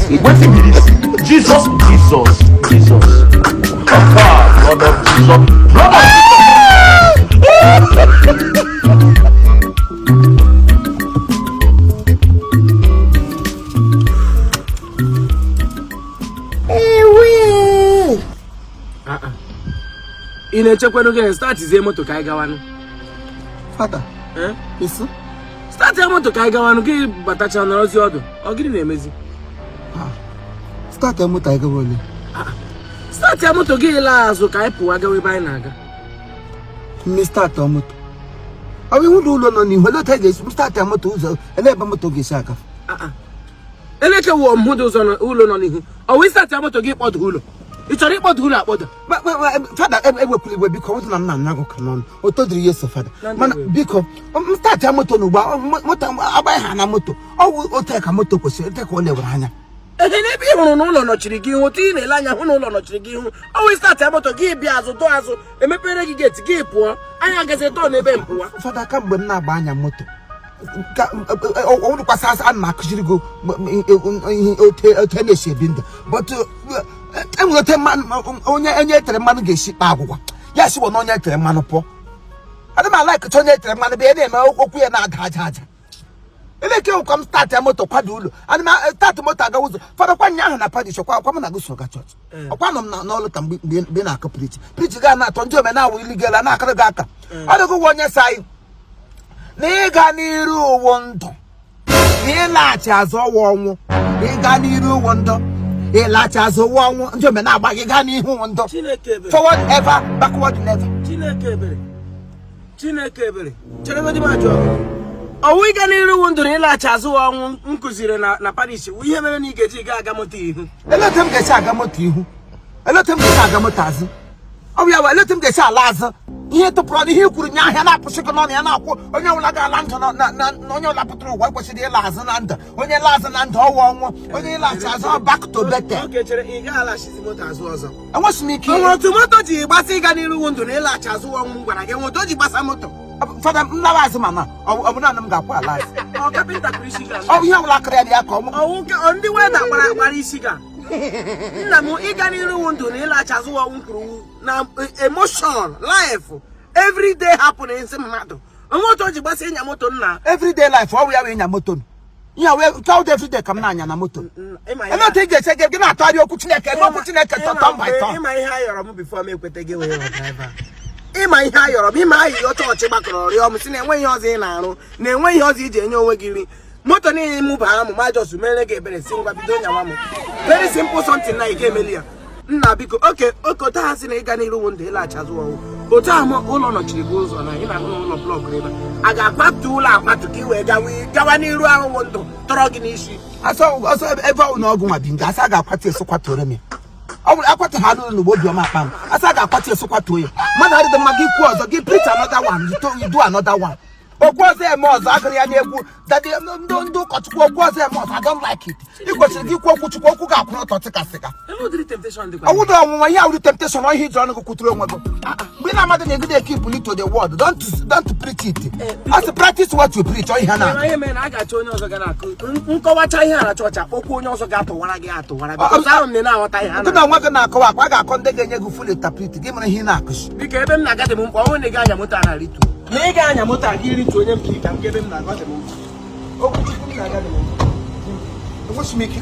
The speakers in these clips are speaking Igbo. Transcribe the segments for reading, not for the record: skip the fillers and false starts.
Wetin be this? Jesus, Jesus, Jesus. Blood of Jesus. Blood of Jesus. Ị na-echekwanụ gịnị? Startzie moto ka anyị gawanụ. Fada, Eh? isi Start ya moto ka anyị gawanụ. Gị batacha nọrọzi ọdụ, ọ gịnị na-emezi? Start ya moto anyị gawa ole? Start ya moto gị laa azụ ka anyị pụwa gawa ebe anyị na-aga. Mme start ya moto. Ọ bụ ihu na ụlọ nọ n'ihu, olee otu anyị ga-esi start ya moto ụzọ, elee ebe moto ga-esi agafe? Eleke wụọ m hụ dị ụzọ ụlọ nọ n'ihu. Ọ wụ start ya moto gị kpọda ụlọ? Ị chọrọ ịkpọda ụlọ akpọda? Fada, ewekwula iwe biko, ọ na m na-ana gị ụka n'ọnụ. Oto dịrị Jesu, fada. Mana biko, m start ya moto n'ugbu a, moto agbaghị ha na moto. Ọ wụ otu ka moto kwesịrị, otu ka o lewere anya. Ehe, n'ebe ị hụrụ na ụlọ nọchiri gị ihu, otu ị na-ele anya hụ na ụlọ nọchiri gị ihu, ọ wụ start ya moto gị bịa azụ, dọọ azụ, emepere gị gate gị pụọ, anyị agazi tọọ n'ebe m pụwa. Fada, kamgbe m na-agba anya moto ọwụrụkwasị asị ana m akụziri gị ihe otu na-esi ebi ndụ, but enwere otu onye onye etere mmanụ ga-esi kpaa agwụgwa ya siwo na onye etere mmanụ pụọ. Adị m alaikịcha onye etere mmanụ bịa na-eme okwu ya na-ada aja aja. Eleke ụkwa m start ya moto kwado ụlọ, ana m start moto aga ụzọ. Fada, kwa nya ahụ na parish, ọkwa ọkwa m na gị so ga chọọchị, ọkwa nọ m n'ọlụ ka mgbe na-akụ preach preach gaa na-atọ ndị omenawụ ili gị na-akara gị aka. Ọ dịghị ụwa onye sa anyị na ịga n'iru wụ ndụ na ịlaghachi azụ ọ wụ ọnwụ. Ịga n'iru wụ ndụ, ịlaghachi azụ wụ ọnwụ. Ndị omenagba gị gaa n'ihu wụ ndụ. Forward ever, backward never. Chineke ebere, Chineke ebere, cheregodi m ajụọ. Ọ wụ ịga n'iru wụ ndụ na ịlaghachi azụ ọnwụ m kụziri na parish wụ ihe mere na ị ga-eji ga aga moto ihu? Elee otu m ga-esi aga moto ihu? Elee otu m ga-esi aga moto azụ? Ọ bụ ya bụ elee otu m ga-esi ala azụ? Ihe tụpụrụ ọnụ, ihe i kwuru nye ahịa na-akwụsị gị n'ọnụ ya na-akwụ onye ọbụla ga-ala ndụ na onye ọbụla pụtara ụwa kwesịrị ịla azụ na ndụ. Onye la azụ na ndụ, ọ wụ ọnwụ. Onye ịlaghachi azụ, ọ back to Bethel. Enweghị m ike. Onwere otu moto ji gbasa ịga n'iru wụ ndụ na ịlaghachi azụ ọnwụ m gwara gị? Enwe otu o ji gbasa moto? Fada, m lawa azụ, mana ọ bụ naanị m ga-akwụ ala azụ. Ọ bụ ihe ọbụla akara ya dị ya ka ọ ndị welder gbara gbara isi ga nna m. Ịga n'iru wụ ndụ na ịlaghachi azụ ọnwụ kwuru na emotion life everyday happenings mmadụ, onwe otu o ji gbasa ịnya moto nna? Everyday life, ọ bụ ya wee ịnya moto ihe wee chọọ everyday ka m na-anya na moto. Ele otu ị ga-esi gị na-atụgharị okwu Chineke ebe okwu Chineke turn by turn? Ịma ihe a yọrọ m before m ekweta gị wee driver? Ịma ihe a yọrọ m? Ịma ayịyọ chọọchị gbakọrọ rịọ m si na enweghị ihe ọzọ ị na-arụ, na enweghị ihe ọzọ iji enye onwe gị nri. Moto niile mụ baa mụ ma just mere gị ebere si ngwa bido nyawa m. Very simple something na ị ga-emeli ya, nna biko. Oke oke otu ha si na ịga n'iru wụ ndụ, ịlaghachi azụ ọnwụ, otu ahụ ụlọ nọchiri gị ụzọ na ị na-ahụ na ụlọ block ebe a ga-akwatu ụlọ akwatu ka ị wee gawa n'iru ahụ wụ ndụ tọrọ gị n'isi. Asọ ọsọ ebe ọ na ọgụ nwa bi nga asị a ga-akwatu eso kwatuoro m ya. Ọ bụrụ akwatu ha n'ụlọ n'ugbo obiọma akpa m, asị a ga-akwatu eso kwatuo ya. Mmadụ adịghị mma gị kwuo ọzọ, gị preach another one, you do another one. Okwu ọzọ eme ọzọ agụrụ ya n'egwu daddy ndị ụkọchukwu. Okwu ọzọ eme ọzọ, I don't like it. Ị kwesịrị gị kwuo okwu Chukwu, okwu ga-akwụrụ ọtọ tịka sịga. Ọwụdụ ọnwụnwa ihe awụrụ temptation, ihe iji ọnụ gị kwuturu onwe gị mgbe ị na-amadụ na egide keep to the word. Don't preach it as practice what you preach. Ọ ihe na nkọwacha ihe a na chọọchị akpọkwa onye ọzọ ga-atụwara gị atụwara gị na onwe gị na-akọwa akwa a ga-akọ ndị ga-enye gị full interpret gị mara ihe ị na-akụzi. Dịka ebe m na-aga dị m mkpa, ọ bụrụ na ị ga-anya moto a na-aritu na ị ga-anya moto a gị ritu onye m ka m ebe m na-aga dị m mkpa. Okwu Chukwu m na-aga dị m mkpa. Enweghị m ike.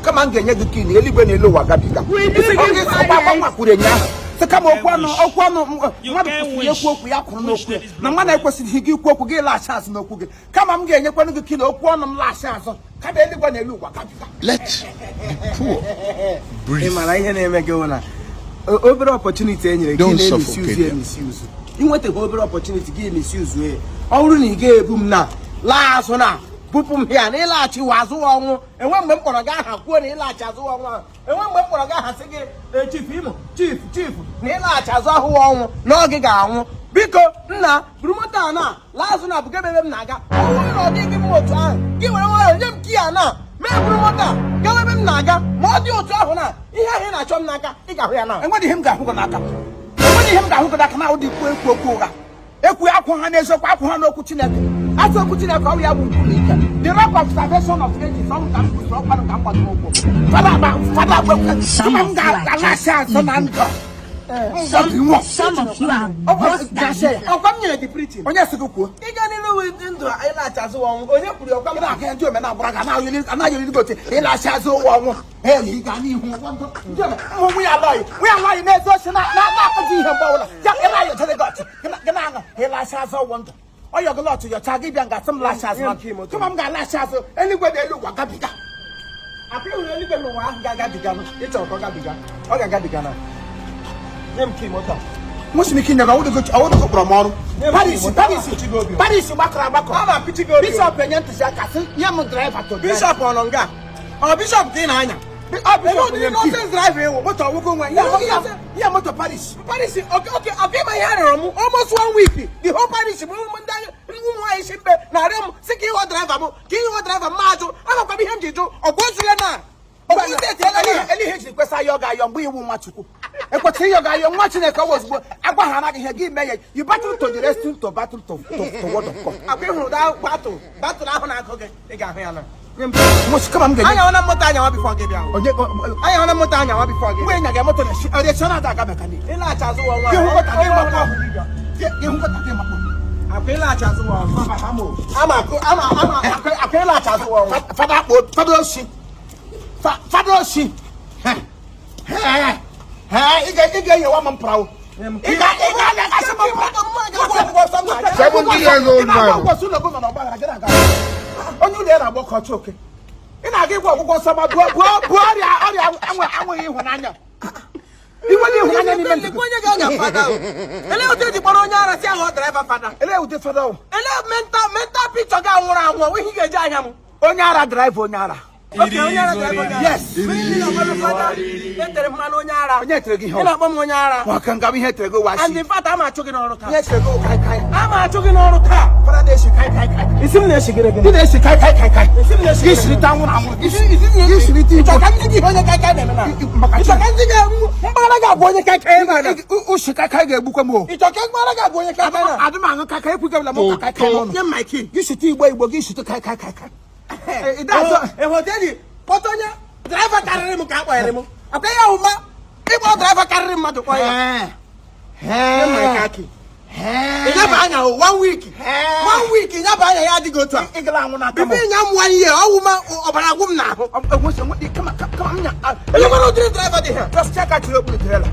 Kama m ga-enye gị key na eluigwe na elu ụwa gabiga. Nwa kwuru enye ahụ sị kama okwu ọnụ okwu ọnụ mmadụ kwesịrị ekwu okwu ya kwuru n'okwu ya na mmadụ ekwesịghị gị ikwu okwu gị laghachi azụ n'okwu gị. Kama m ga-enyekwanụ gị key na okwu ọnụ m laghachi azụ, kama eluigwe na elu ụwa gabiga. Let the poor breathe. Ị mara ihe na-eme gị na obere opportunity e nyere gị na-emisuse emisuse. Ị nwetaghị obere opportunity gị emisuse ya. Ọ bụrụ na ị ga-ebu m na laa azụ na bupụ m ya na ịlaghachi wa azụ ọnwụ, enwe mgbe m kpọrọ gị aha kwuo na ịlaghachi azụ ọnwụ ahụ? Enwe mgbe m kpọrọ gị aha sị gị chief Imo, chief, chief, na ịlaghachi azụ ahụ ọnwụ na ọ gị ga-anwụ? Biko nna, buru moto a na laa azụ na buga ebe m na-aga. Ọ bụrụ na ọ dịghị mma otu ahụ, gị were nwayọọ nye m key a na mee buru moto a gawa ebe m na-aga. Ma ọ dị otu ahụ na ihe ahụ ị na-achọ m n'aka, ị ga-ahụ ya na Enweghị ihe m ga-ahụ gị n'aka. Enweghị ihe m ga-ahụ gị n'aka na ụdị ikwu ekwu okwu ụgha ekwu akwụ ha n'eziokwu, akwụ ha n'okwu Chineke. Asị okwu Chineke ọwụ ya bụ nkume ike, the rock of salvation of ages. Ọwụ ka m kwụsịrị ọkpanụ ka m gbadoro ụkwụ. Fada agba, fada agba, kama m ga-alachi azụ na ndụ. Some of you are worse than Hitler. Ọkwa m nyere gị preaching. Onye sị gị kwuo? Ịga n'ilu ndụ, ịlaghachi azụ ọnwụ. Onye kwuru ọkwa m? Ị na-aga ndị omena agbara ga anaghị eri gote ịlachi azụ ụwa ọnwụ. Ee, ị ga n'ihu ndị ome nwunye alọghị, nwunye alọghị na-ezu ochi na-akụzi ihe mgbe ọbụla ya ịlaghị ochere gị ọchị gị na-aṅụ ịlachi azụ ọgwụ ndụ ọyọ gị lọchị yọcha gị bịa nga sị m lachi azụ na ndụ. Kama m ga-alachi azụ, eluigwe na elu ụwa gabiga. Akwa ịhụrụ eluigwe n'ụwa ahụ ga-agabiga. Ị chọrọ ka ọ gabiga, ọ ga-agabiga. Na nye m key moto a. Nwesịrị ike inye gị ọwụdụgo kpọrọ m ọrụ. Parish, parish, parish gbakọrọ agbakọ. A na-apịchi gị obi. Bishọp enye ntụziaka sị nye m driver to drive. Bishọp ọ nọ nga? Ọ bishọp ka ị na-anya? Ọ bishọp nye m key. Nonsense driver ewu. Moto ọwụgo nwe ya, moto parish. Parish, okay. Ọka ịma ihe a rịọrọ m almost one week, the whole parish bụ ụmụ ndị ụmụ nwaanyị si mkpe na-arịọ m sị ka ịghọ driver m, ka ịghọ driver m. Ma ajụ, amakwa m ihe m ji jụ. Ọgwụ ozu ya na ọgwụ steeti ela na Ele ihe jiri kwesị ayọ gị ayọ mgbe iwu nwa Chukwu ekwesịrị ịyọ gị ayọ. Nwa Chineke, ọwa ozugbo agwa ha anaghị ihe gị mee ya. You battle to the rescue, to battle to word of God. Akwa ịhụrụ da battle, battle ahụ na-agụ gị, ị ga-ahụ ya na Nwụsị, kama m ga-enye Anya na moto anyawa before gị bịa. Onye? Anya na moto anyawa before gị. Mgbe ị nyaga moto na-esi ọrịa na-ada aga mechanic. Ịlaghachi azụ nwa. Gị hụkọta gị makpọ, gị hụkọta gị makpọ. Akwa ịlaghachi azụ nwa ama akụ ama ama akwa ịlaghachi azụ nwa. Fada akpọ, fada oshi, fada oshi. Ị ga-enyewa m mpụrawo, ị ga-alegasị m mpụra. 70 years old man. Ụlọ gị nọ n'ọgbaghara, gị na-aga onye ụlọ ya na-agba ọkụ ọchị oke. Ị na-aga ịgwọ ọgwụgwọ nsọ ma buo buo buo ọrịa, ọrịa enweghị ịhụnanya, inweghị ịhụnanya n'ime ndụ gị. Onye ga-anya fada o? Elee otu eji kpọrọ onye ara si ahụ driver fada? Elee ụdị fada o? Elee mental picture gị anwụrụ anwụ, onweghị ị ga-eji anya m. Onye ara driver, onye ara. Okay, onye ara driver gị. Yes. Fada etere mmanụ, onye ara. Onye tere gị ihe? Ị na-akpọ m onye ara? Maka nga ihe tere gị And washi. in fact, ama achụ gị n'ọrụ taa. Ihe tere gị kai kai. Ama achụ gị n'ọrụ taa. Fada na-esi kai kai kai. Isi m na-esi gịnị? Gị na-esi kai kai kai kai. Isi m na-esi Gị gịnị? sirite anwụrụ anwụrụ, gị sirite Ịchọ igbo. ka ndị gị ihe onye kai kai na-eme na Maka ịchọ ka ndị gị mpaghara ga-abụ onye kai kai ebe a na Ushi kai kai ga-egbukwa m o. Ịchọ ka mpaghara ga-abụ onye kai kai na Adị m aṅụ kai kai, ekwugebela m ụka kai kai n'ọnụ. Nye m my key. Gị site igbo igbo, gị site kai kai kai kai. Ehoteli kpọta onye driver karịrị m ka a kpọnyere m. Akwa ya ahụ ma ịkpọ driver karịrị mmadụ kpọ ya. Nye m my car key. Ịnyaba anya o one week, one week, ịnyaba anya ya adịghị otu a. Ịgala anwụ n'aka m. Before ịnya m one year, ọwụ ma ọbara agwụ m n'ahụ. Kama kama m nya. Elekwara ụdịrị driver dị ha? Just check out okpuru trailer.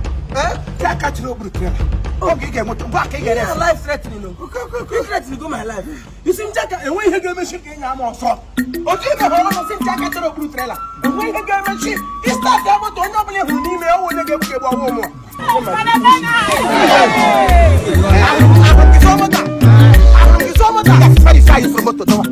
Check out okpuru trailer. Oge ị ga-enweta mgbe aka ị ga-ere. Yeah, life threatening o. You threatening go my life. Isi nche ka enwe ihe ga-emechi ka ịnya ama ọsọ. Otu ime hụrụ ọnụ si nche aka chere okpuru trailer. Enwe ihe ga-emechi. Ị start ya moto, onye ọbụla ị hụrụ n'ime ya, ọwụ onye ga-egbu ga-egbu ọnwụ ụmụ. Ahụrụ gị sọ moto. Ahụrụ gị sọ moto. Fari fari furu moto dọwa.